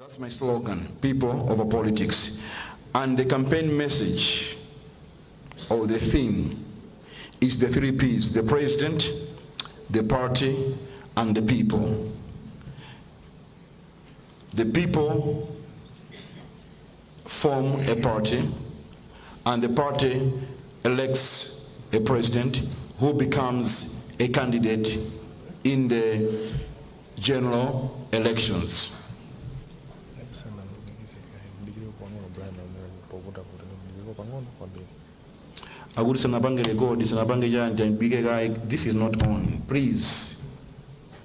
That's my slogan, people over politics. And the campaign message or the theme is the three P's: the president, the party, and the people. The people form a party, and the party elects a president who becomes a candidate in the general elections. Mdikire pang'ono, Brian, povutavuta, mdikire pang'ono kwambiri. Akuti sanapange record, sanapange chani, bike kaye. This is not on, please.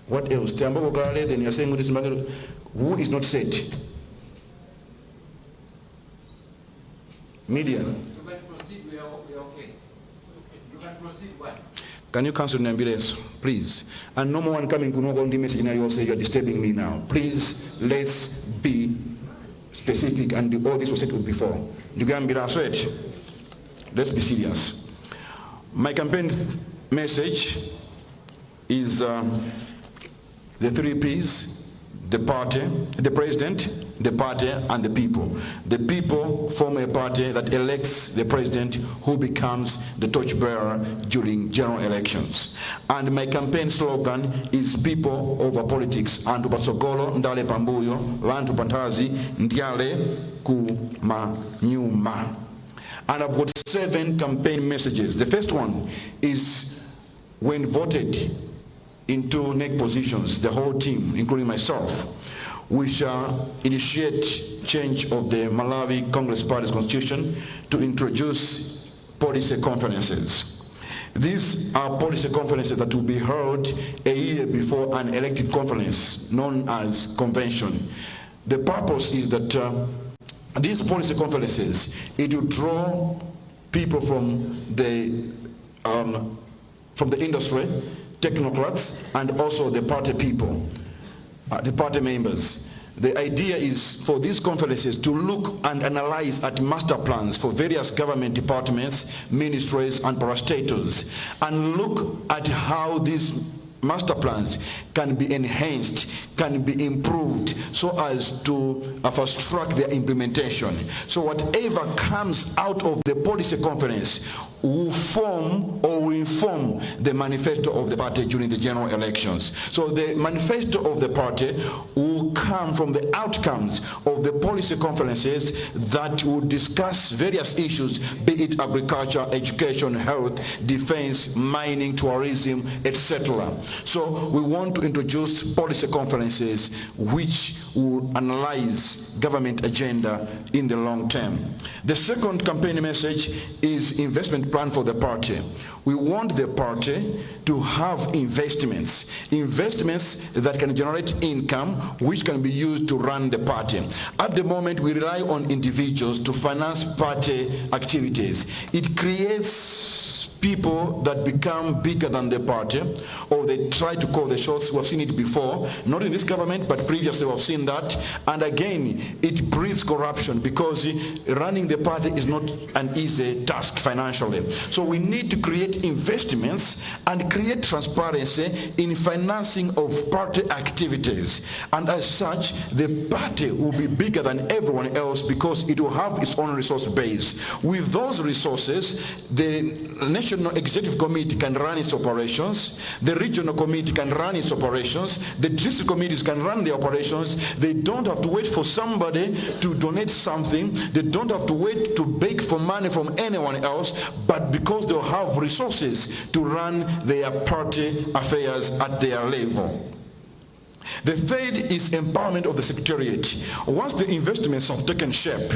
What else? Tiyambako kale, then you're saying kuti sinapange. Who is not set? Media. You can proceed, we are okay. You can proceed, one. Can you cancel Nambireso, please? And no more one coming kunoko ndi message inaliyonse. You're disturbing me now. Please, let's be specific, and all this was said before. Ndikuyambiraso eti. Let's be serious. My campaign message is the three P's: the party, the president, the party, and the people. The people form a party that elects the president who becomes the torchbearer during general elections. And my campaign slogan is people over politics. Anthu patsogolo, ndale pambuyo, vanthu panthazi, ndale kumanyuma. And I've got seven campaign messages. The first one is, when voted into NEC positions, the whole team, including myself, we shall initiate change of the Malawi Congress Party's constitution to introduce policy conferences. These are policy conferences that will be held a year before an elective conference known as convention. The purpose is that these policy conferences, it will draw people from the industry, technocrats, and also the party people, the party members. The idea is for these conferences to look and analyze at master plans for various government departments, ministries, and parastatals, and look at how these master plans can be enhanced, can be improved, so as to fast track their implementation. So whatever comes out of the policy conference will form or will inform the manifesto of the party during the general elections. So the manifesto of the party will come from the outcomes of the policy conferences that will discuss various issues, be it agriculture, education, health, defense, mining, tourism, etc. So we want to introduce policy conferences which will analyze government agenda in the long term. The second campaign message is investment plan for the party. We want the party to have investments, investments that can generate income which can be used to run the party. At the moment, we rely on individuals to finance party activities. It creates people that become bigger than the party, or they try to call the shots. We have seen it before, not in this government, but previously we have seen that. And again, it breeds corruption because running the party is not an easy task financially. So we need to create investments and create transparency in financing of party activities. And as such, the party will be bigger than everyone else because it will have its own resource base. With those resources, the National Executive Committee can run its operations, the regional committee can run its operations, the district committees can run the operations. They don't have to wait for somebody to donate something. They don't have to wait to beg for money from anyone else, but because they'll have resources to run their party affairs at their level. The third is empowerment of the secretariat. Once the investments have taken shape,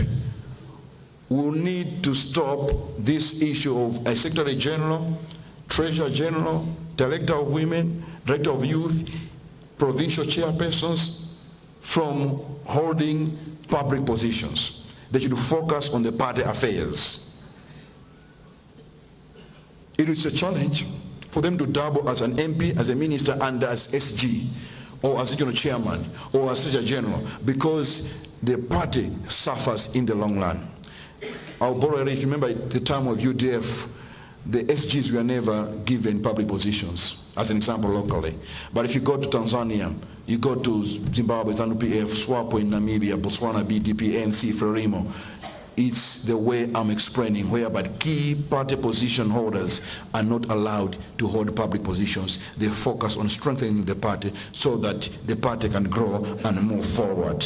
we'll need to stop this issue of a secretary general, treasurer general, director of women, director of youth, provincial chairpersons from holding public positions. They should focus on the party affairs. It is a challenge for them to double as an MP, as a minister, and as SG, or as regional chairman, or as secretary general, because the party suffers in the long run. I'll borrow, if you remember at the time of UDF, the SGs were never given public positions, as an example locally. But if you go to Tanzania, You go to Zimbabwe, ZANU-PF, SWAPO in Namibia, Botswana, BDP, ANC, Frelimo. It's the way I'm explaining, whereby key party position holders are not allowed to hold public positions. They focus on strengthening the party so that the party can grow and move forward.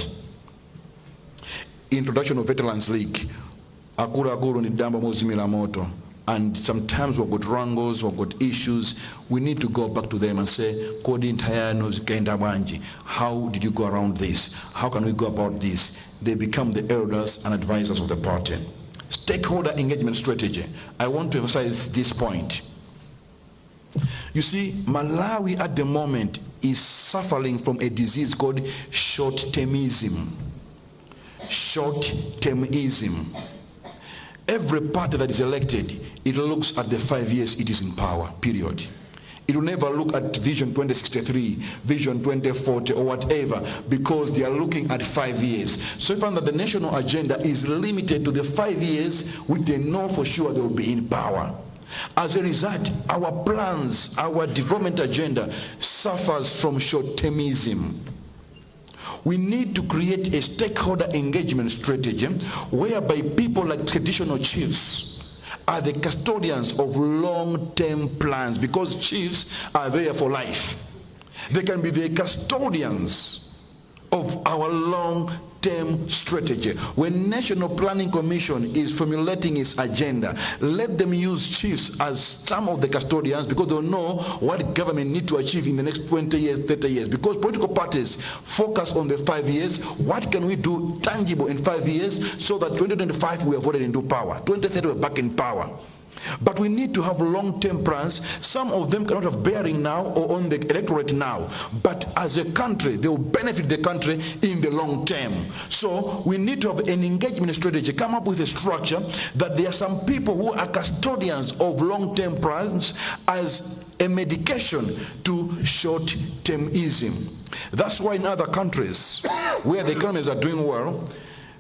Introduction of Veterans League. Akuluakulu ni dambo mozimira moto. And sometimes we've got wrangles, we've got issues. We need to go back to them and say, "Kodi nthawi yanu zinkayenda bwanji? How did you go around this? How can we go about this?" They become the elders and advisors of the party. Stakeholder engagement strategy. I want to emphasize this point. You see, Malawi at the moment is suffering from a disease called short-termism. Short-termism. Every party that is elected, it looks at the 5 years it is in power, period. It will never look at Vision 2063, Vision 2040, or whatever, because they are looking at 5 years. So you find that the national agenda is limited to the 5 years which they know for sure they will be in power. As a result, our plans, our development agenda suffers from short-termism. We need to create a stakeholder engagement strategy whereby people like traditional chiefs are the custodians of long-term plans, because chiefs are there for life. They can be the custodians of our long-term strategy. When National Planning Commission is formulating its agenda, let them use chiefs as some of the custodians, because they'll know what government need to achieve in the next 20 years, 30 years. Because political parties focus on the 5 years, what can we do tangible in 5 years so that 2025 we are voted into power, 2030 we're back in power. But we need to have long-term plans. Some of them cannot have bearing now or on the electorate now. But as a country, they will benefit the country in the long term. So we need to have an engagement strategy, come up with a structure that there are some people who are custodians of long-term plans as a medication to short-termism. That's why in other countries where the economies are doing well,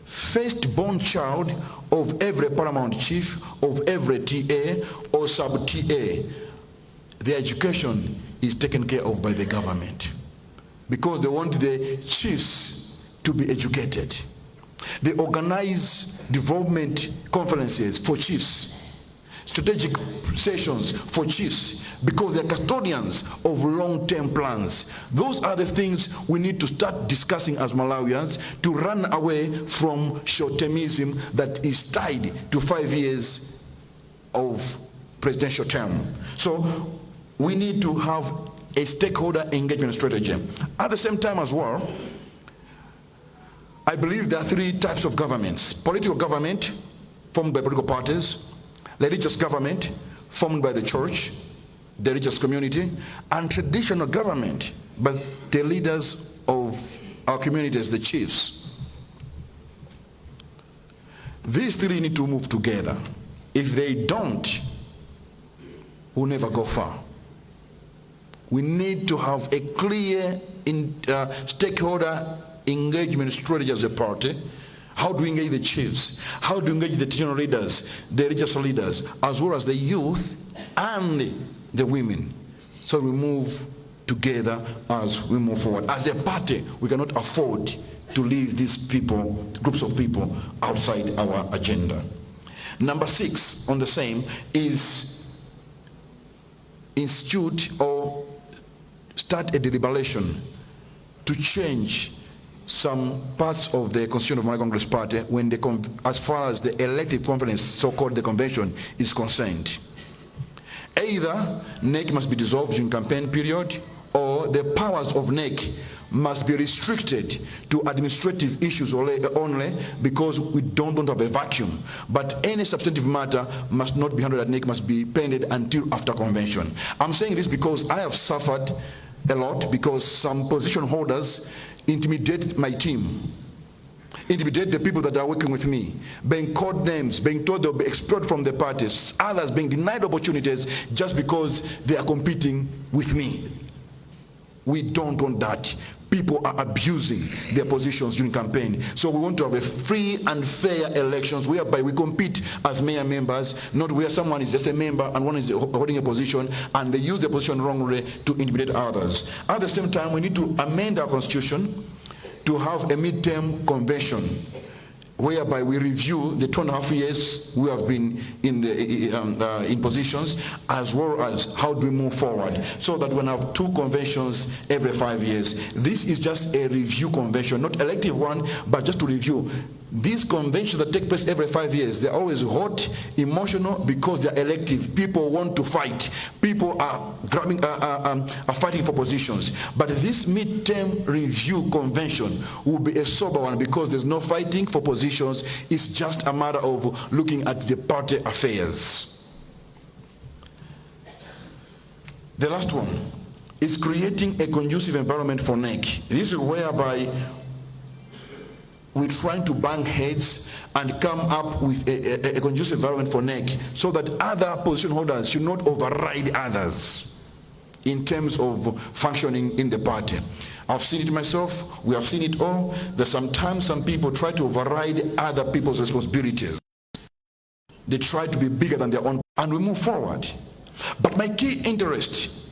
firstborn child of every paramount chief, of every TA or sub-TA, their education is taken care of by the government, because they want the chiefs to be educated. They organize development conferences for chiefs, strategic sessions for chiefs, because they're custodians of long-term plans. Those are the things we need to start discussing as Malawians to run away from short-termism that is tied to 5 years of presidential term. So we need to have a stakeholder engagement strategy. At the same time as well, I believe there are three types of governments: political government, formed by political parties; religious government, formed by the church, the religious community; and traditional government by the leaders of our communities, the chiefs. These three need to move together. If they don't, we'll never go far. We need to have a clear stakeholder engagement strategy as a party. How do we engage the chiefs? How do we engage the traditional leaders, the religious leaders, as well as the youth and the women? So we move together as we move forward. As a party, we cannot afford to leave these people, groups of people, outside our agenda. Number six on the same is institute or start a deliberation to change some parts of the Constitution of Malawi Congress Party as far as the elective conference, so-called the convention, is concerned. Either NEC must be dissolved during campaign period, or the powers of NEC must be restricted to administrative issues only, because we don't want to have a vacuum. But any substantive matter must not be handled at NEC, must be pended until after convention. I'm saying this because I have suffered a lot because some position holders intimidate my team, intimidate the people that are working with me, being called names, being told they'll be expelled from the parties, others being denied opportunities just because they are competing with me. We don't want that. People are abusing their positions during campaign. So we want to have a free and fair elections whereby we compete as mayor members, not where someone is just a member and one is holding a position and they use the position wrongly to intimidate others. At the same time, we need to amend our constitution to have a midterm convention whereby we review the 2.5 years we have been in positions, as well as how do we move forward, so that we have 2 conventions every 5 years. This is just a review convention, not elective one, but just to review. These conventions that take place every 5 years, they're always hot, emotional, because they're elective. People want to fight. People are grabbing, are fighting for positions. But this midterm review convention will be a sober one because there's no fighting for positions. It's just a matter of looking at the party affairs. The last one is creating a conducive environment for NEC. This is whereby we're trying to bang heads and come up with a conducive environment for NEC so that other position holders should not override others in terms of functioning in the party. I've seen it myself, we have seen it all, that sometimes some people try to override other people's responsibilities. They try to be bigger than their own, and we move forward. But my key interest,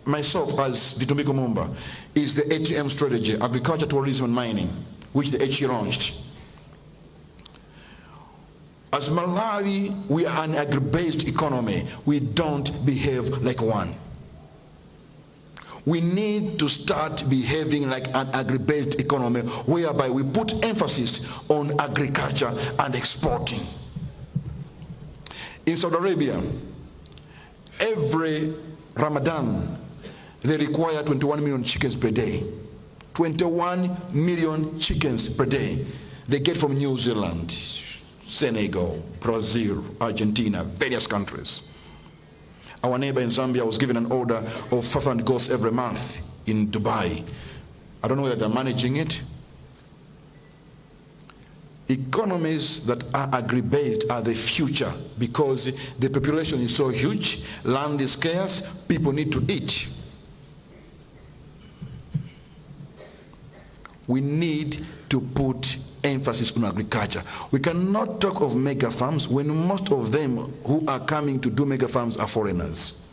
myself as Vitumbiko Mumba, is the ATM strategy, agriculture, tourism, and mining, which the HE launched. As Malawi, we are an agri-based economy. We don't behave like one. We need to start behaving like an agri-based economy, whereby we put emphasis on agriculture and exporting. In Saudi Arabia, every Ramadan, they require 21 million chickens per day. 21 million chickens per day. They get from New Zealand, Senegal, Brazil, Argentina, various countries. Our neighbor in Zambia was given an order of 500 goats every month in Dubai. I don't know whether they're managing it. Economies that are agri-based are the future because the population is so huge, land is scarce, people need to eat. We need to put emphasis on agriculture. We cannot talk of mega farms when most of them who are coming to do mega farms are foreigners.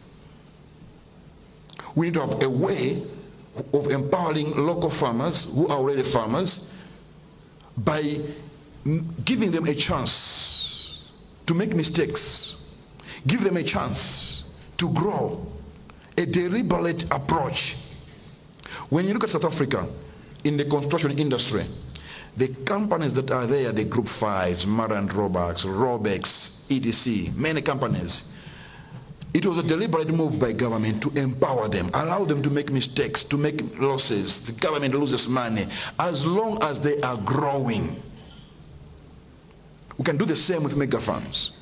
We need to have a way of empowering local farmers who are already farmers by giving them a chance to make mistakes, give them a chance to grow, a deliberate approach. When you look at South Africa, in the construction industry, the companies that are there, the Group 5s, Murray and Roberts, Robex, EDC, many companies. It was a deliberate move by government to empower them, allow them to make mistakes, to make losses. The government loses money as long as they are growing. We can do the same with mega farms.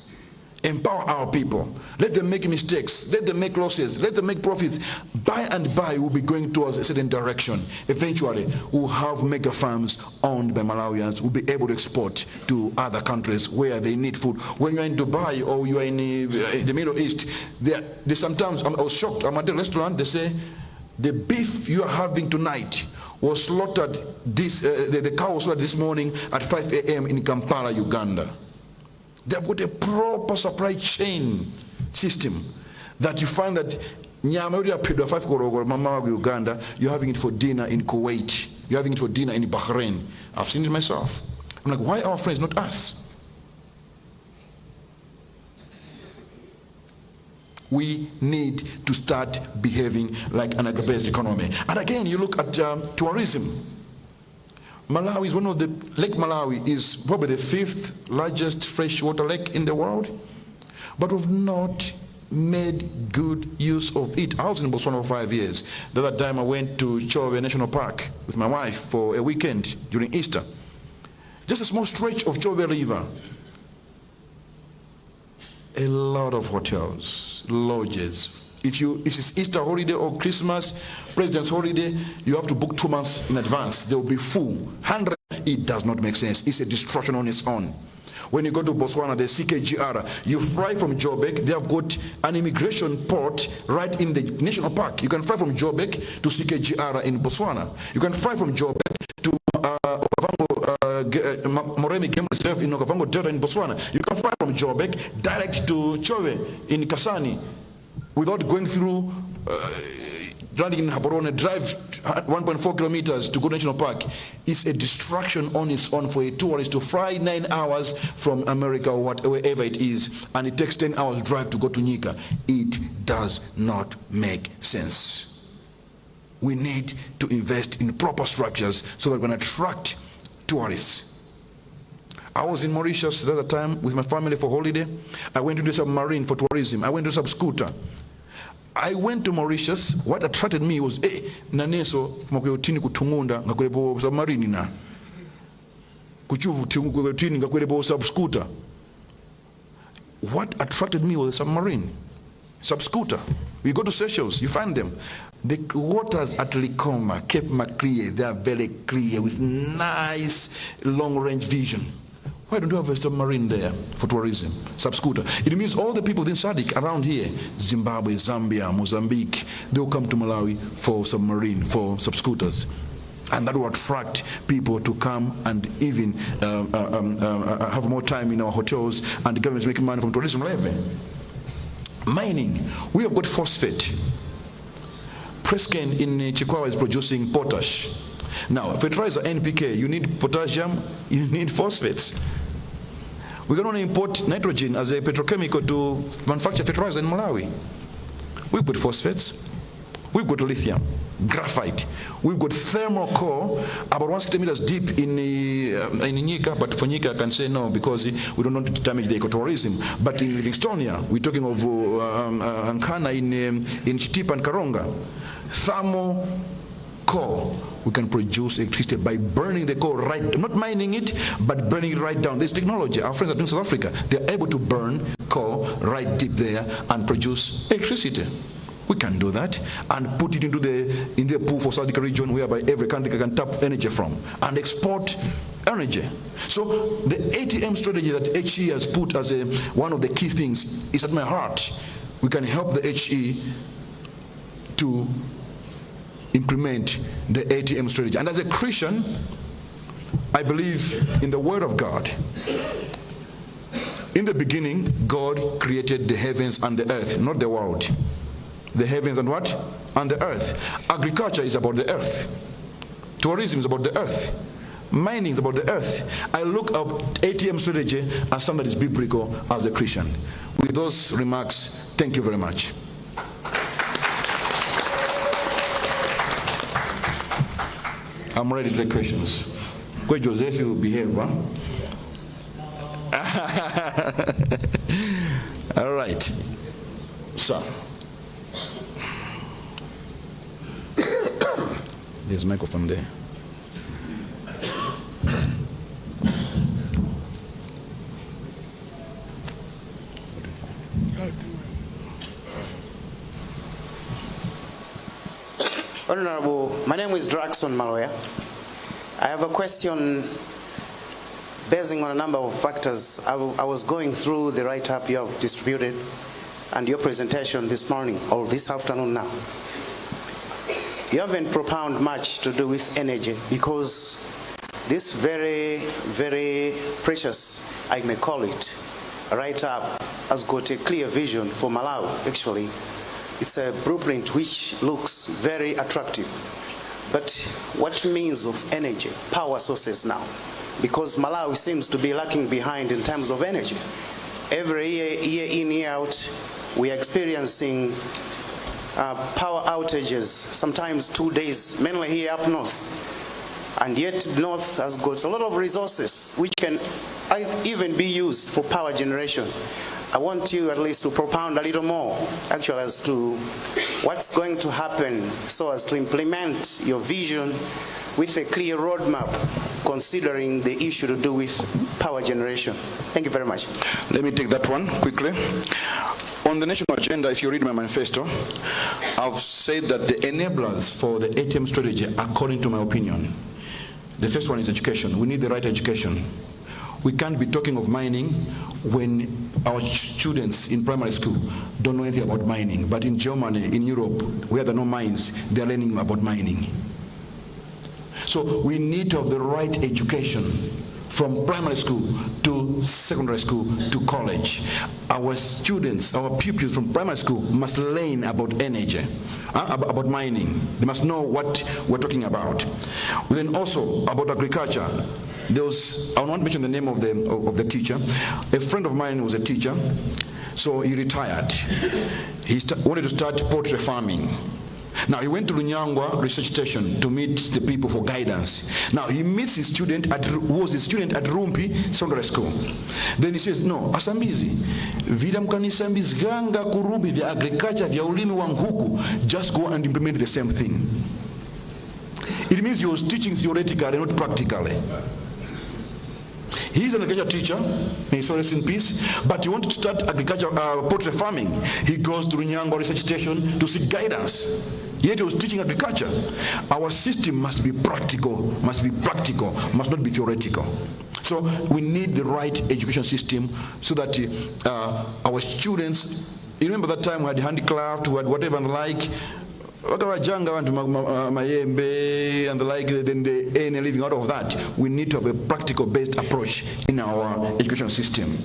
Empower our people. Let them make mistakes. Let them make losses. Let them make profits. By and by, we'll be going towards a certain direction. Eventually, we'll have mega farms owned by Malawians. We'll be able to export to other countries where they need food. When you're in Dubai or you're in the Middle East, they sometimes, I was shocked. I'm at a restaurant, they say, the beef you are having tonight was slaughtered, this, the cow was slaughtered this morning at 5 a.m. in Kampala, Uganda. They've got a proper supply chain system that you find that nyama yoti yaphedwa 5 koloko mamawa ku Uganda, you're having it for dinner in Kuwait, you're having it for dinner in Bahrain. I've seen it myself. I'm like, why our friends, not us? We need to start behaving like an agri-based economy. And again, you look at tourism. Malawi is one of the, Lake Malawi is probably the 5th largest freshwater lake in the world, but we've not made good use of it. I was in Botswana for 5 years. The other time I went to Chobe National Park with my wife for a weekend during Easter. Just a small stretch of Chobe River. A lot of hotels, lodges. If it's Easter holiday or Christmas, President's holiday, you have to book 2 months in advance. They will be full. 100, it does not make sense. It's a destruction on its own. When you go to Botswana, the CKGR, you fly from Joburg, they have got an immigration port right in the national park. You can fly from Joburg to CKGR in Botswana. You can fly from Joburg to Okavango, Moremi Game Reserve in Okavango Delta in Botswana. You can fly from Joburg direct to Chobe in Kasane without going through landing in Gaborone, drive 1.4 kilometers to go to National Park. It's a distraction on its own for a tourist to fly 9 hours from America or wherever it is, and it takes 10 hours drive to go to Nyika. It does not make sense. We need to invest in proper structures so that we can attract tourists. I was in Mauritius the other time with my family for holiday. I went to the submarine for tourism. I went to sub scooter. I went to Mauritius. What attracted me was, naneso kumakuyotini kutungunda ngakwerepo submarine na kuchuvu kuyotini ngakwerepo sub scooter. What attracted me was the submarine, sub scooter. You go to Seychelles, you find them. The waters at Likoma, Cape Maclear, they are very clear with nice long-range vision. Why don't you have a submarine there for tourism, sub-scooter? It means all the people in SADC around here, Zimbabwe, Zambia, Mozambique, they'll come to Malawi for submarine, for sub-scooters. And that will attract people to come and even have more time in our hotels, and the government is making money from tourism levy. Mining, we have got phosphate. Presscane in Chikwawa is producing potash. Now, fertilizer NPK, you need potassium, you need phosphates. We can only import nitrogen as a petrochemical to manufacture fertilizer in Malawi. We've got phosphates, we've got lithium, graphite, we've got thermal coal about 160 meters deep in Nyika, but for Nyika I can say no because we don't want to damage the ecotourism. But in Livingstonia, we're talking of Ankana in Chitipa and Karonga. Thermal coal, we can produce electricity by burning the coal right, not mining it, but burning it right down. This technology, our friends are doing in South Africa, they're able to burn coal right deep there and produce electricity. We can do that and put it into the pool for SADC region whereby every country can tap energy from and export energy. So the ATM strategy that HE has put as one of the key things is at my heart. We can help the HE to implement the ATM strategy. And as a Christian, I believe in the Word of God. In the beginning, God created the heavens and the earth, not the world. The heavens and what? And the earth. Agriculture is about the earth. Tourism is about the earth. Mining is about the earth. I look up ATM strategy as something that is biblical as a Christian. With those remarks, thank you very much. I'm ready to take questions. Where Joseph will behave, huh? All right. So, there's a microphone there. Honorable, my name is Draxon Maloya. I have a question basing on a number of factors. I was going through the write-up you have distributed and your presentation this morning, or this afternoon now. You haven't propounded much to do with energy because this very, very precious, I may call it, write-up has got a clear vision for Malawi, actually. It's a blueprint which looks very attractive. But what means of energy, power sources now? Because Malawi seems to be lacking behind in terms of energy. Every year, year in, year out, we are experiencing power outages, sometimes 2 days, mainly here up north. And yet North has got a lot of resources which can even be used for power generation. I want you at least to propound a little more, actually, as to what's going to happen so as to implement your vision with a clear roadmap considering the issue to do with power generation. Thank you very much. Let me take that one quickly. On the national agenda, if you read my manifesto, I've said that the enablers for the ATM strategy, according to my opinion, the first one is education. We need the right education. We can't be talking of mining when our students in primary school don't know anything about mining. But in Germany, in Europe, where there are no mines, they are learning about mining. So we need to have the right education from primary school to secondary school to college. Our students, our pupils from primary school must learn about energy, about mining. They must know what we're talking about. Then also about agriculture. There was, I won't mention the name of the teacher. A friend of mine was a teacher, so he retired. He wanted to start poultry farming. Now he went to Lunyangwa Research Station to meet the people for guidance. Now he meets his student at, who was the student at Rumpi Secondary School. Then he says, "No, asambizi, vila mkanisambizganga ku Rumpi vya agriculture vya ulimi wa nkhuku, just go and implement the same thing." It means he was teaching theoretically, not practically. He's an agriculture teacher, may he rest in peace, but he wanted to start agriculture, poultry farming. He goes to Lunyangwa Research Station to seek guidance. Yet he was teaching agriculture. Our system must be practical, must be practical, must not be theoretical. So we need the right education system so that our students, you remember that time we had handicraft, we had whatever and the like, wakavajanga vantu mayembe and the like, then they earn a living out of that. We need to have a practical based approach in our education system.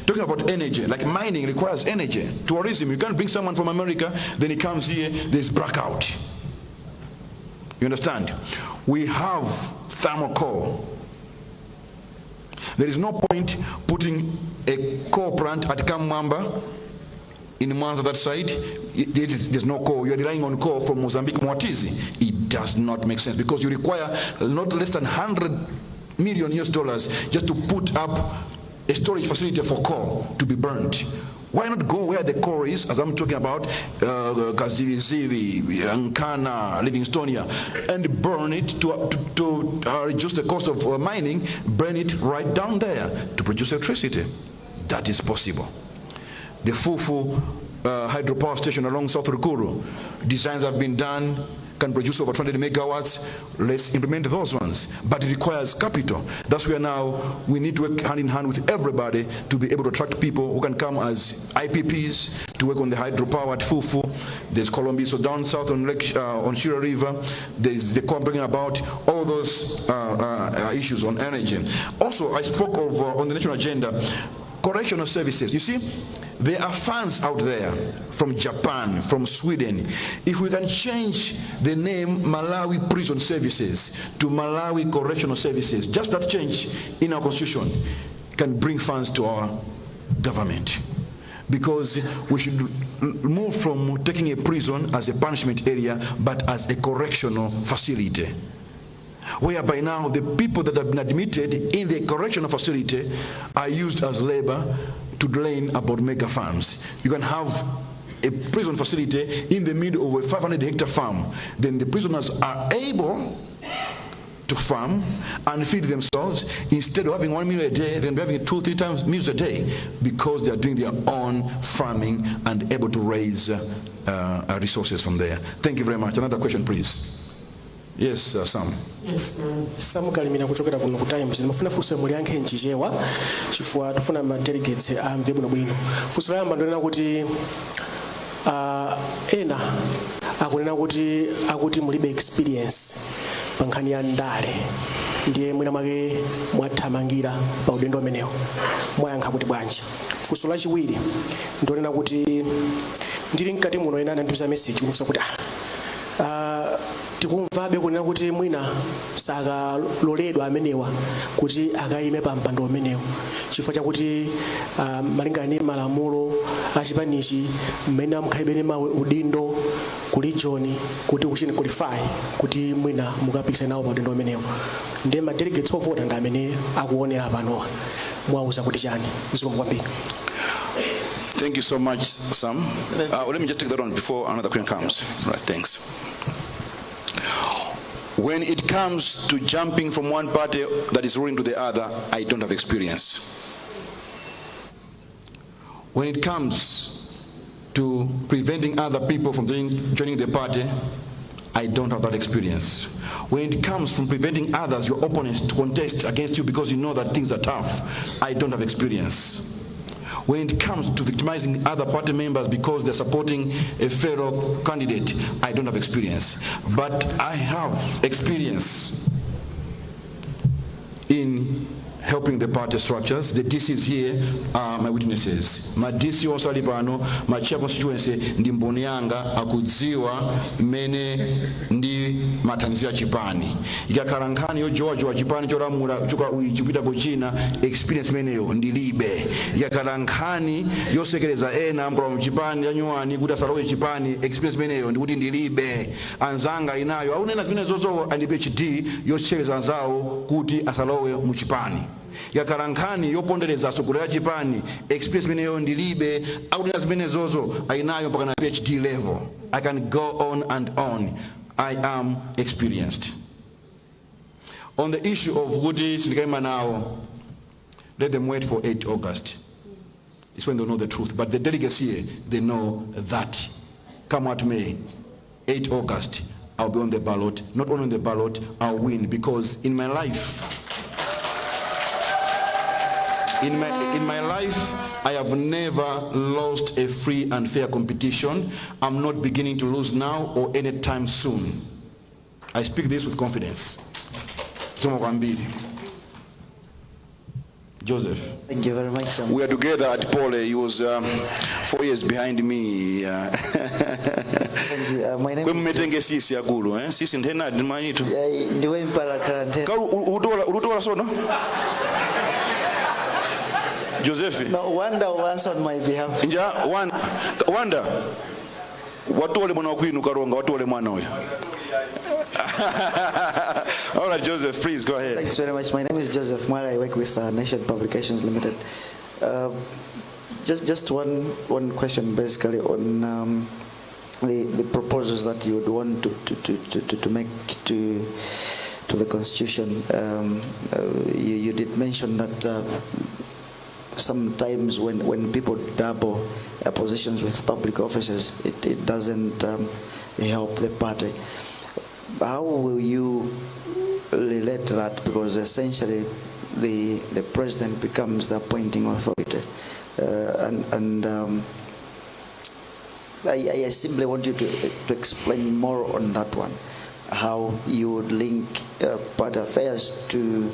Talking about energy, like mining requires energy. Tourism, you can't bring someone from America, then he comes here, there's blackout. You understand? We have thermal coal. There is no point putting a coal plant at Kamwamba in Mwanza, that side. There's no coal. You're relying on coal from Mozambique, Moatize. It does not make sense because you require not less than 100 million US dollars just to put up a storage facility for coal to be burned. Why not go where the coal is, as I'm talking about, Kazivizivi, Nkana, Livingstonia, and burn it to reduce the cost of mining, burn it right down there to produce electricity. That is possible. The Fufu hydropower station along South Rukuru, designs have been done, can produce over 200 megawatts. Let's implement those ones. But it requires capital. That's where now we need to work hand in hand with everybody to be able to attract people who can come as IPPs to work on the hydropower at Fufu. There's Colombia, so down south on Lake, on Shire River. There's the I'm talking about, all those issues on energy. Also, I spoke of on the national agenda, correctional services. You see, there are funds out there from Japan, from Sweden. If we can change the name Malawi Prison Services to Malawi Correctional Services, just that change in our constitution can bring funds to our government. Because we should move from taking a prison as a punishment area, but as a correctional facility, whereby now the people that have been admitted in the correctional facility are used as labor to learn about mega farms. You can have a prison facility in the middle of a 500 hectare farm. Then the prisoners are able to farm and feed themselves instead of having one meal a day, then having two, three times meals a day because they are doing their own farming and able to raise resources from there. Thank you very much. Another question, please. Yes, Sam. Yes, Sam Kalimira kuchokera kuno ku Times. Ndimafuna funso muliyankhe mchichewa chifukwa tifuna ma delegates amve bwinobwino. Funso loyamba ndonena kuti ena akunena kuti akuti mulibe experience pa nkhani ya ndale, ndiye mwina mwake mwathamangira pa udindo umenewo, mwayankha kuti bwanji? Funso lachiwiri ndonena kuti ndili mkati muno ena anandiuza message kufunsa kuti tikumvabe kunena kuti mwina sakaloledwa amenewa kuti akayime pa mpando umenewo chifukwa chakuti malingana ndi malamulo achipanichi mmene amukhalibene ma udindo ku region kuti kuchini qualify kuti mwina mukapikisana nawo pa udindo umenewo, ndiye ma delegates ovota ndi amene akuonera panowa, mwauza kuti chani? Zikomo kwambiri. Thank you so much, Sam. Let me just take that one before another question comes. Right, thanks. When it comes to jumping from one party that is ruling to the other, I don't have experience. When it comes to preventing other people from joining the party, I don't have that experience. When it comes from preventing others, your opponents, to contest against you because you know that things are tough, I don't have experience. When it comes to victimizing other party members because they're supporting a fellow candidate, I don't have experience. But I have experience in helping the party structures. The DCs here are my witnesses. Ma DC onse ali pano, ma chair constituency ndi mboni yanga, akudziwa mmene ndimathandizira chipani. Ikakhala nkhani yojowajowa chipani cholamula kuchoka uyi chipita kuchina, experience imeneyo ndilibe. Ikakhala nkhani yosekereza ena mkula mchipani yanyuwani kuti asalowe chipani, experience imeneyo ndikuti ndilibe. Anzanga inayo aunena zimene zozo and PhD yosekereza anzawo kuti asalowe muchipani. Ikakhala nkhani yopondereza atsogoleri a chipani, experience imeneyo ndilibe. Akunena zimene zozo ayinayo mpaka na PhD level. I can go on and on. I am experienced. On the issue of kuti sindikayima nawo, let them wait for 8 August. It's when they know the truth. But the delegates here, they know that come what may, 8 August, I'll be on the ballot. Not only on the ballot, I'll win, because in my life, I have never lost a free and fair competition. I'm not beginning to lose now or anytime soon. I speak this with confidence. Zikomo kwambiri. Joseph. Thank you very much, sir. We are together at Poly. He was 4 years behind me. Thank you. My name Kwe is mmetenge sisi akulu, eh? Sisi nthena ndimanyitu. Yeah, ndiwe mpala karantene. Kalu utola utola sono? Joseph. No, Wanda was on my behalf. Nja Wanda. Watole mwana wakwinu Karonga, watole mwana uyo. All right, Joseph, please go ahead. Thanks very much. My name is Joseph Mwala. I work with Nation Publications Limited. Just one question basically on the proposals that you would want to make to the Constitution. You did mention that sometimes when people double positions with public offices, it doesn't help the party. How will you relate to that? Because essentially the president becomes the appointing authority. And I simply want you to explain more on that one, how you would link party affairs to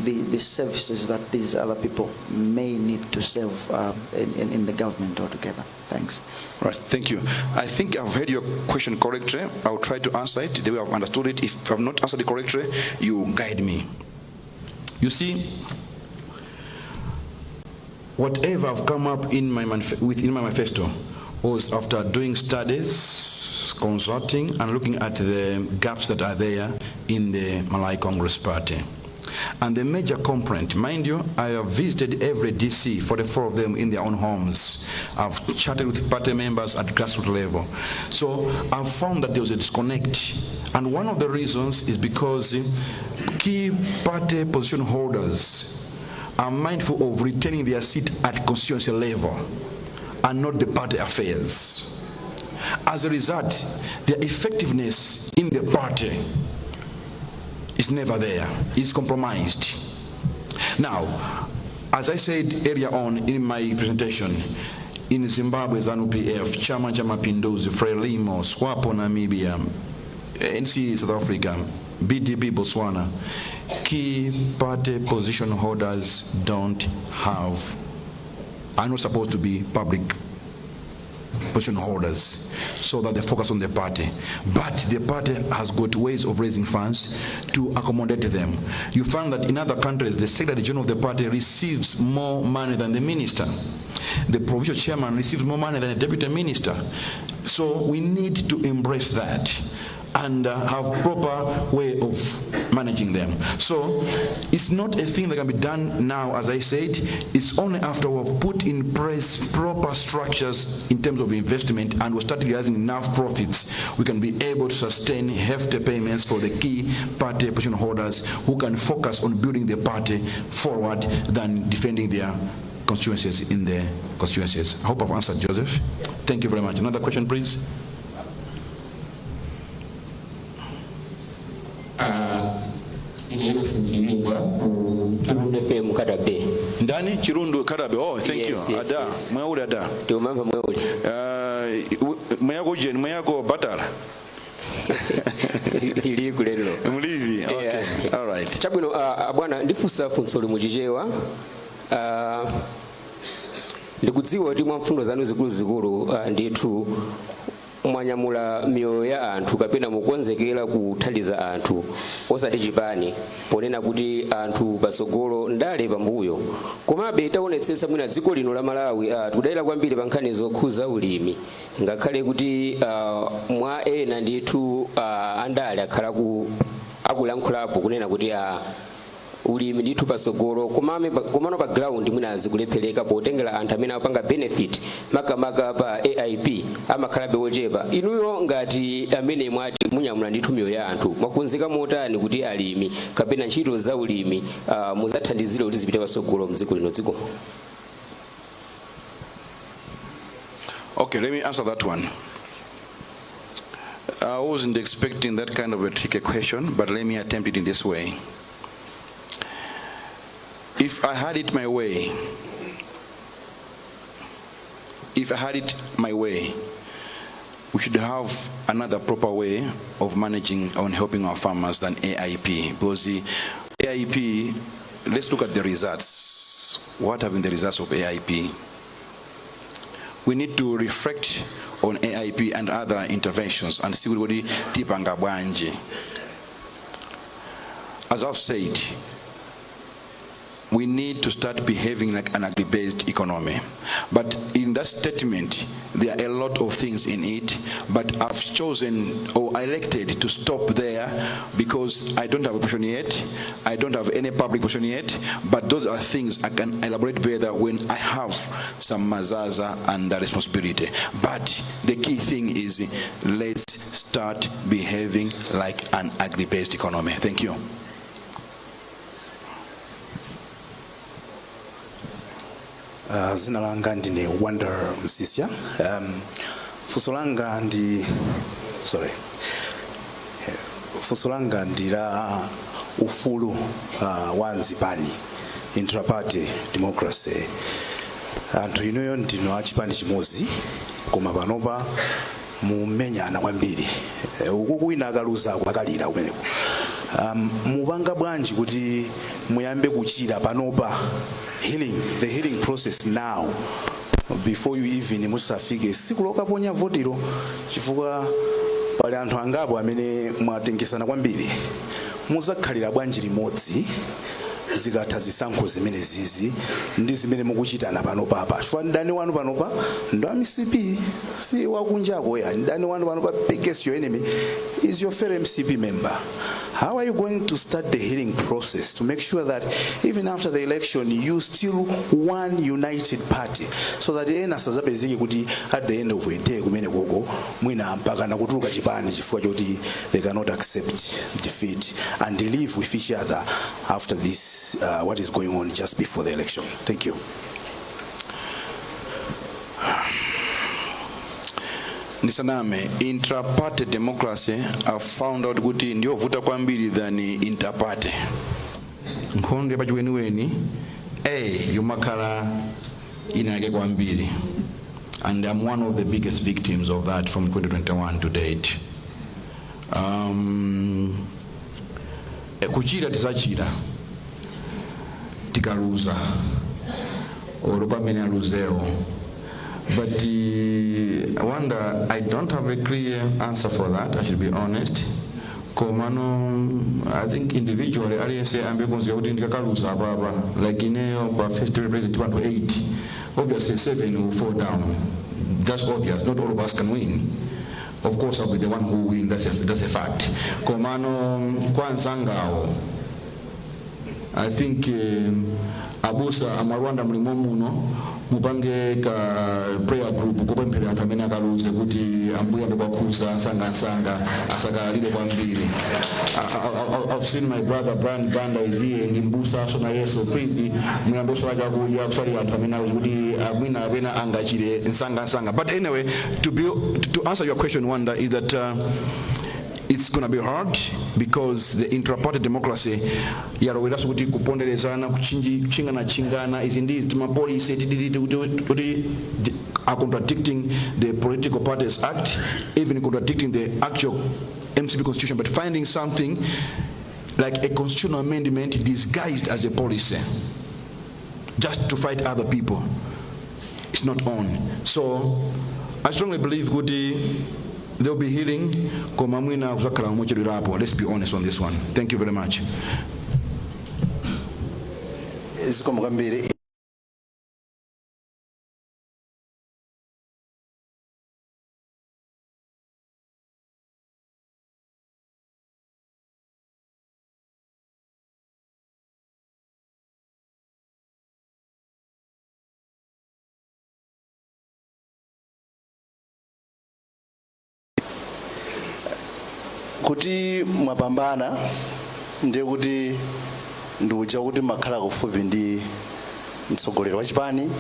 the services that these other people may need to serve in the government altogether. Thanks. Right, thank you. I think I've heard your question correctly. I'll try to answer it the way I've understood it. If I've not answered it correctly, you guide me. You see, whatever I've come up with in my manifesto was after doing studies, consulting, and looking at the gaps that are there in the Malawi Congress Party. And the major component, mind you, I have visited every DC, 44 of them in their own homes. I've chatted with party members at grassroots level. So I've found that there was a disconnect. And one of the reasons is because key party position holders are mindful of retaining their seat at constituency level and not the party affairs. As a result, their effectiveness in the party is never there, it's compromised. Now, as I said earlier on in my presentation, in Zimbabwe, ZANU-PF, Chama Cha Mapinduzi, Frelimo, SWAPO Namibia, ANC South Africa, BDP Botswana, key party position holders don't have, are not supposed to be public position holders, so that they focus on the party. But the party has got ways of raising funds to accommodate them. You find that in other countries, the secretary general of the party receives more money than the minister. The provincial chairman receives more money than the deputy minister. So we need to embrace that and have proper way of managing them. So it's not a thing that can be done now, as I said. It's only after we've put in place proper structures in terms of investment and we start realizing enough profits, we can be able to sustain hefty payments for the key party position holders who can focus on building the party forward than defending their constituencies in the constituencies. I hope I've answered, Joseph. Thank you very much. Another question, please. Chirundu FM Nkhata Bay. Ndani Chirundu Nkhata Bay. Oh, thank Yes, you. yes, Ada, yes. mweuli ada. Tiumamva mweuli. Mweyako jeni, mweyako batala. Ili kulero. Mlivi. Okay. Yeah. All right. Chabwino, bwana, ndifunsa funso li muchichewa. Ndikudziwa kuti mwa mfundo zanu zikuluzikulu, ndithu mwanyamula miyoyo ya anthu kapena mukonzekera kuthandiza anthu osati chipani, ponena kuti anthu patsogolo, ndale pambuyo. Komabe taonetsetsa mwina dziko lino la Malawi, tikudalira kwambiri pa nkhani zokhuza ulimi, ngakhale kuti mwa ena ndithu andale akhala akulankhulapo kunena kuti ulimi ndithu patsogolo, komano pa ground mwina zikulephereka potengera anthu amene apanga benefit makamaka pa AIP amakhalabe ochepa. Inuyo ngati amene mwati munyamula ndithu miyoyo ya anthu, mwakonzeka motani kuti alimi kapena ntchito za ulimi muzathandizire kuti zipite patsogolo mdziko lino dziko? Okay, let me answer that one. I wasn't expecting that kind of a tricky question, but let me attempt it in this way. If I had it my way, if I had it my way, we should have another proper way of managing and helping our farmers than AIP. Because the AIP, let's look at the results. What have been the results of AIP? We need to reflect on AIP and other interventions and see what tipanga bwanji. As I've said, we need to start behaving like an agri-based economy. But in that statement, there are a lot of things in it, but I've chosen or elected to stop there because I don't have a position yet, I don't have any public position yet, but those are things I can elaborate better when I have some mazaza and responsibility. But the key thing is, let's start behaving like an agri-based economy. Thank you. Zina langa ndine Wonder Msisya. Funso langa ndi, sorry, funso langa ndi la ufulu wa mzipani, intraparty democracy. Anthu inuyo ndinu achipani chimodzi, koma panopa mumenyana kwambiri. Uku kwina akaluza akalira kumeneko. Mupanga bwanji kuti muyambe kuchira panopa, healing, the healing process now, before you even musafike siku lokaponya votiro, chifukwa pali anthu angapo amene mwatengesana kwambiri? Muzakhalira bwanji limodzi zikatha zisankho zimene zizi ndi zimene mukuchitana pano papa? Chifukwa mdani wanu panopa ndo MCP, si wakunjako ya. Mdani wanu panopa, biggest your enemy is your fellow MCP member. How are you going to start the healing process to make sure that even after the election you still one united party, so that ena sazapezeke kuti at the end of the day kumene koko mwina mpaka nakutuluka chipani chifukwa choti they cannot accept defeat and live with each other after this, what is going on just before the election? Thank you. Ndisaname, intraparty democracy, I found out kuti ndiyovuta kwambiri than interparty. Nkhondo yapachiweniweni a yomakhala inake kwambiri, and I'm one of the biggest victims of that from 2021 to date. Kuchira tisachira tikaluza olo pamene aluzewo, but I wonder, I don't have a clear answer for that, I should be honest. Komano I think individually aliyense ambe kunzika kuti ndikakaluza apapa, like ineyo pa first president anthu 8, obviously 7 will fall down. That's obvious. Not all of us can win. Of course I'll be the one who win, that's a fact. Komano kwa nsangawo, I think abusa amarwanda mulimo muno, mupange ka prayer group kupemphera anthu amene akaluze kuti Ambuye ambe kwakhuza nsangansanga asakalire kwambiri. I've seen my brother Brian Banda is here, ndi mbusa so na Yesu. Please muyambe kusala chakudya, kusali anthu amene akuti kuti amwina apena angachire nsangansanga. But anyway, to answer your question, Wanda, is that it's It's gonna be hard because the intra-party democracy yaloweranso kuti kuponderezana, kuchingana-chingana, izi ndi izi, tima policy tididi kuti are contradicting the Political Parties Act, even contradicting the actual MCP constitution, but finding something like a constitutional amendment disguised as a policy just to fight other people. It's not on. So I strongly believe kuti there'll be healing, koma mwina kuzakhala mochedwerapo. Let's be honest on this one. Thank you very much. Zikomo kwambiri. Kuti mwapambana, ndiye kuti ndikuja kuti makhala kufupi ndi mtsogoleri wa chipani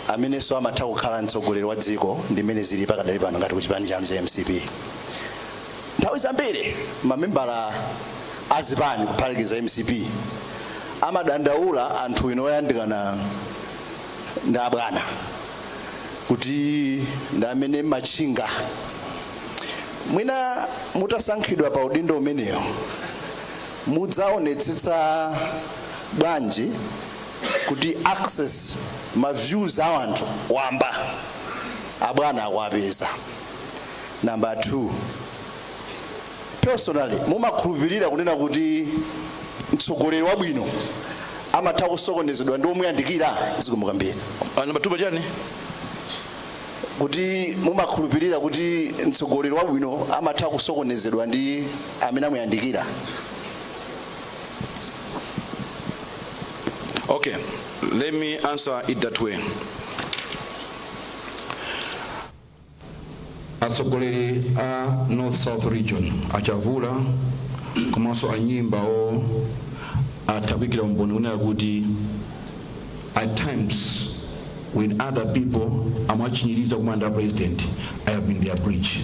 amenenso amatha kukhala mtsogoleri wa dziko, ndi mmene zili pakadali pano ngati ku chipani chanu cha MCP. Nthawi zambiri mamembala azipani, kuphatikiza MCP, amadandaula anthu ino oyandikana ndi abwana kuti ndi amene machinga. Mwina mutasankhidwa pa udindo umenewo, mudzaonetsetsa bwanji kuti access ma views a anthu wamba abwana akuapeza? Number 2, personally, mumakhulupirira kunena kuti mtsogoleri wabwino amatha kusokonezedwa ndi omuyandikira? Zikomo kwambiri. Number 2 pachani? Kuti mumakhulupirira kuti mtsogoleri wabwino amatha kusokonezedwa ndi amene amuyandikira? Okay, let me answer it that way. Atsogoleri a North South Region, Achavula komanso Anyimba, o atha kuyikira umboni kunena kuti at times when other people amachinjiriza kumanda president, I have been their bridge.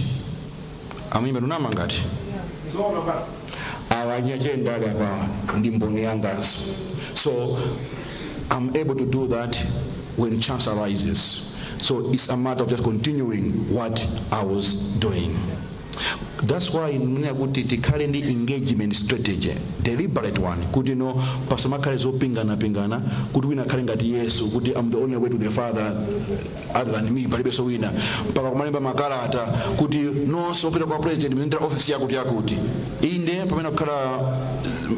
Amanyimba, ndunama ngati awa anyachendale apa ndi mboni yangaso. So I'm able to do that when chance arises. So it's a matter of just continuing what I was doing. That's why ndinena kuti tikhale ndi engagement strategy, deliberate one, kuti no, pasamakhale zopingana-pingana, kuti wina akhale ngati Yesu, kuti "I'm the only way to the Father, other than me palibenso wina," mpaka kumalemba makalata kuti nonse opita kwa president muyendera office yakuti yakuti. Inde, pamene kukhala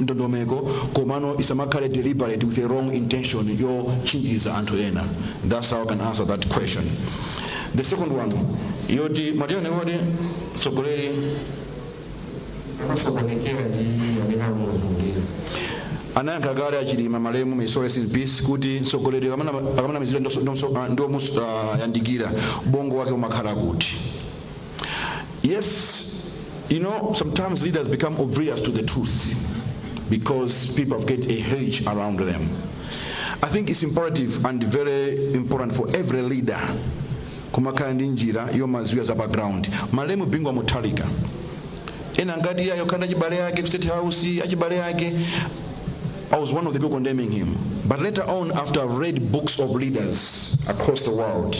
ndondomeko, komano isamakhale deliberate with a wrong intention yotchinjiriza anthu ena. That's how I can answer that question. The second one yoti matiyani kodi mtsogoleri? Amasokonekera ndi amene amuzungulira. Anayankha kale Achilima, malemu, may soul rest in peace, kuti mtsogoleri akamanamizira ndiomuyandikira, bongo wake umakhala kuti. Yes, sometimes leaders become oblivious to the truth because people have get a hedge around them. I think it's imperative and very important for every leader kumakhala ndi njira yomaziwa za background. Malemu Bingu Mutharika, ena ngati ayo khanda achibale ake ku State House, achibale ake, I was one of the people condemning him. But later on, after I've read books of leaders across the world,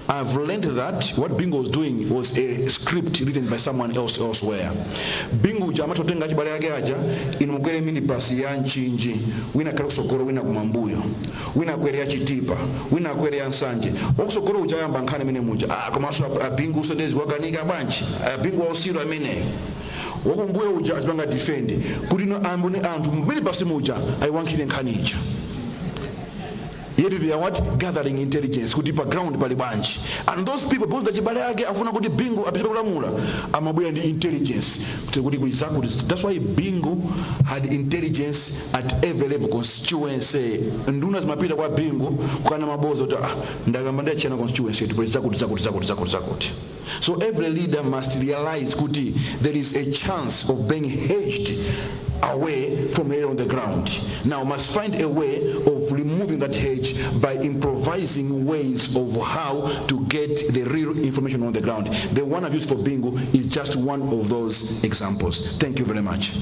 I've learned that what Bingu was doing was a script written by someone else elsewhere. Bingu uja amatotenga achibale ake aja, inu mukwere minibus ya Mchinji, wina akhale kusogolo, wina kumambuyo, wina akwere ya Chitipa, wina akwere ya Nsanje. Wakusogolo uja ayamba nkhani imene muja, "Ah, komanso Bingu usondezi wakanika bwanji, Bingu wausiru ameneyo." Wakumbuyo uja azipanga defend kuti no ambone anthu mmene pasi muja ayiwankhire nkhani ija. Yet they are what? Gathering intelligence kuti pa ground pali bwanji. And those people, because achibale ake afuna kuti Bingu apite kulamula, amabwera ndi intelligence kuti kuli zakuti. That's why Bingu had intelligence at every level, constituency. Nduna zimapita kwa Bingu kukana maboza kuti, "Ah, ndakamba ndachena constituency yetu pali zakuti, zakuti, zakuti, zakuti, zakuti." So every leader must realize kuti there is a chance of being hedged away from here on the ground. Now must find a way of removing that hedge by improvising ways of how to get the real information on the ground. The one I've used for Bingu is just one of those examples. Thank you very much.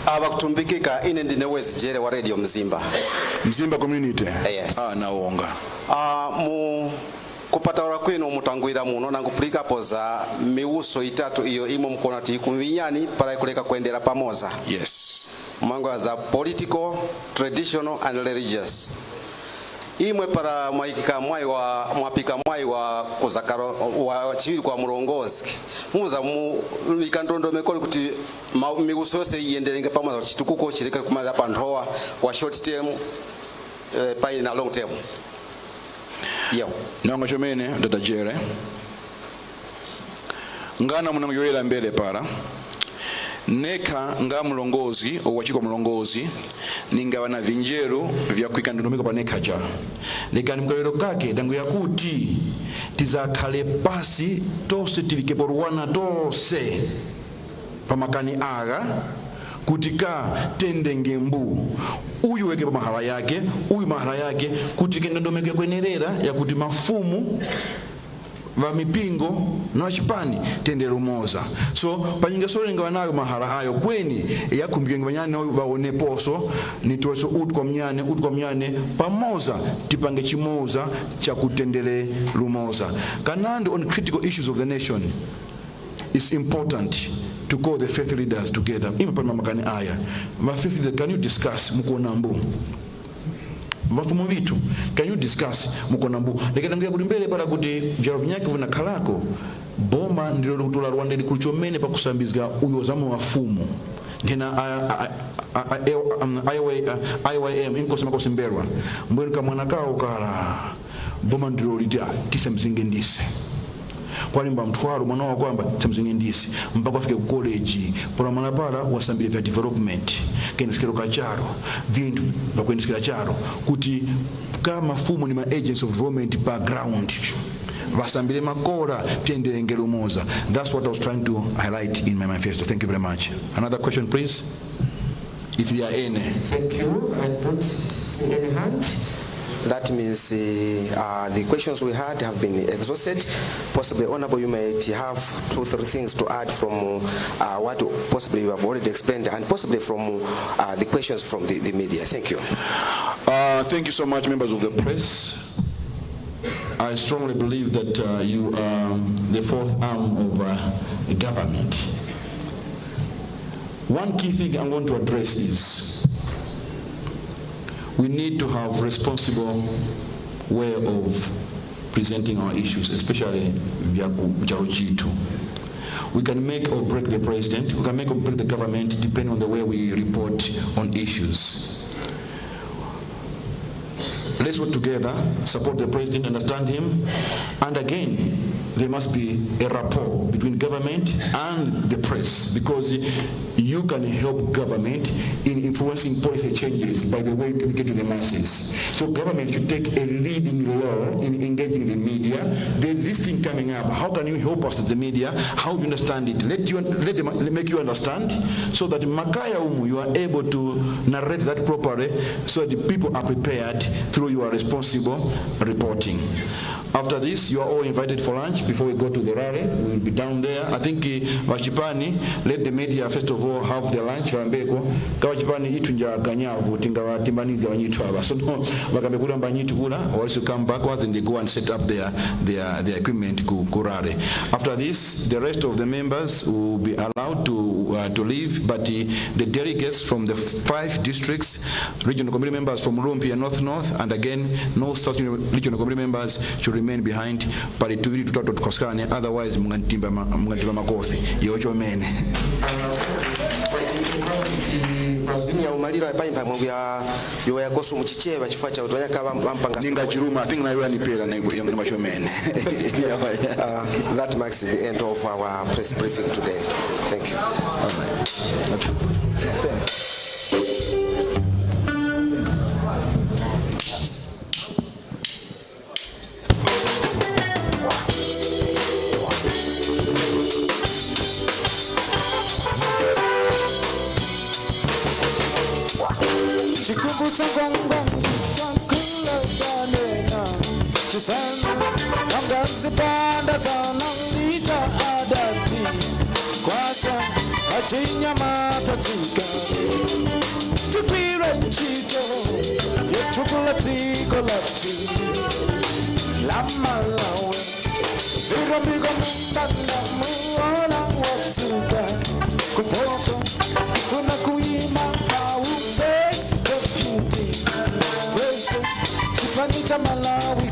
Ava kutumbikika, ine ndine West wa Radio Mzimba. Mzimba community. Yes. Ah, naonga. Mu kupataura kwinu mutangwira muno nangupulikapo za miuso itatu iyo imwe mkuona ti ikumvinyani para ikuleka kuendera pamoza. Yes. Mwango za political, traditional and religious. Imwe para mwaikika mwai wa mwapika mwai wa kuzakaro wa chiwiri kwa mulongozi muza mu ikandondomeko kuti miuso yose iyenderenge pamoza kuti chitukuko chileke kumalira pa nthowa wa short term, paine na long term yo. Nonga chomene datajere ngana munangoyoyera mbele para neka nga mulongozi owachikwa mulongozi ningaba na vinjeru vya kuika ndondomeko panekha ja lekani mukayero kake dango yakuti tizakhale pasi tose tivikepo ruwana tose pamakani aga kuti ka tendenge mbu uyu weke pa mahala yake, uyu mahala yake, kuti ke ndondomeko yakwenerera yakuti mafumu va mipingo na vachipani tendere umoza. So panyinga solenga vanayo mahala ayo kweni yakhumbike vanyane vaoneposo nitoleso utu kwa mnyane, utu kwa mnyane pamoza tipange chimoza chakutendere lumoza. Kanandi on critical issues of the nation, it's important to call the faith leaders together. Ima pa makani aya ma faith leaders, can you discuss mukuona mbu mafumu vitu, can you discuss mukuona mbu leketangia kuti mbele para kuti vyalo vinyake vinakhalako boma ndilo likutola Rwanda likuchomene pakusambizga uyo zamu mafumu ndina IYM inkosi makosi mbelwa mbweni kamwana kawo kala boma ndilo liti tisamzinge ndise kwalimba mthwalo mwana wako amba tisamzinge ndise mpaka afike ku college pola mwana pala wasambire vya development kendisikiro kacharo vinthu vakuendisikira charo kuti ka mafumu ni ma agents of development background vasambire makora tienderenge lumoza. That's what I was trying to highlight in my manifesto. Thank you very much. Another question, please, if there are any. Thank you. I don't see any hand. That means the questions we had have been exhausted. Possibly, Honorable, you might have 2-3 things to add from what possibly you have already explained and possibly from the questions from the media. Thank you. Thank you so much, members of the press. I strongly believe that you are the fourth arm of the government. One key thing I'm going to address is we need to have responsible way of presenting our issues, especially via G2. We can make or break the president, we can make or break the government depending on the way we report on issues. Let's work together, support the president, understand him, and again, there must be a rapport between government and the press, because you can help government in influencing policy changes by the way you communicate to the masses. So government should take a leading role in engaging the media. There's this thing coming up. How can you help us as the media? How do you understand it? Let them make you understand, so that Makaya Umu, you are able to narrate that properly, so that the people are prepared through your responsible reporting. After this, you are all invited for lunch before we go to the rally. We will be down there. I think Vachipani, let the media first of all have their lunch. Vambeko, Kavachipani itunja ganyavu tingawa timbani gawanyitu aba. So no, vakambe kula mbanyitu kula, also come backwards and they go and set up their equipment ku rally. After this, the rest of the members will be allowed to leave, but the delegates from the 5 districts, regional committee members from Rumphi and North North, and again North South regional committee members should remain behind. Pali tuviri tutatu tukoskane, otherwise mungantimba makofi yochomene. Mazvini ya umaliro apaipa mwangu ya yoya kosu muchicheva chifukwa cha kuti vanyaka vampanga Ninga chiruma, I think nayo yanipera ninga chomene. That marks the end of our press briefing today. Thank you. All right. Okay. Thanks. Mabutsa ngwangwangu Chakula chanena Chisanu Angazipanda zanangicha adati Kwacha achinyamata tsika Tipire ntchito Yotukula dziko lathu La Malawi Vikombiko mundanda muona watsuka Kupoto funa kuima au first deputy President chipani cha Malawi.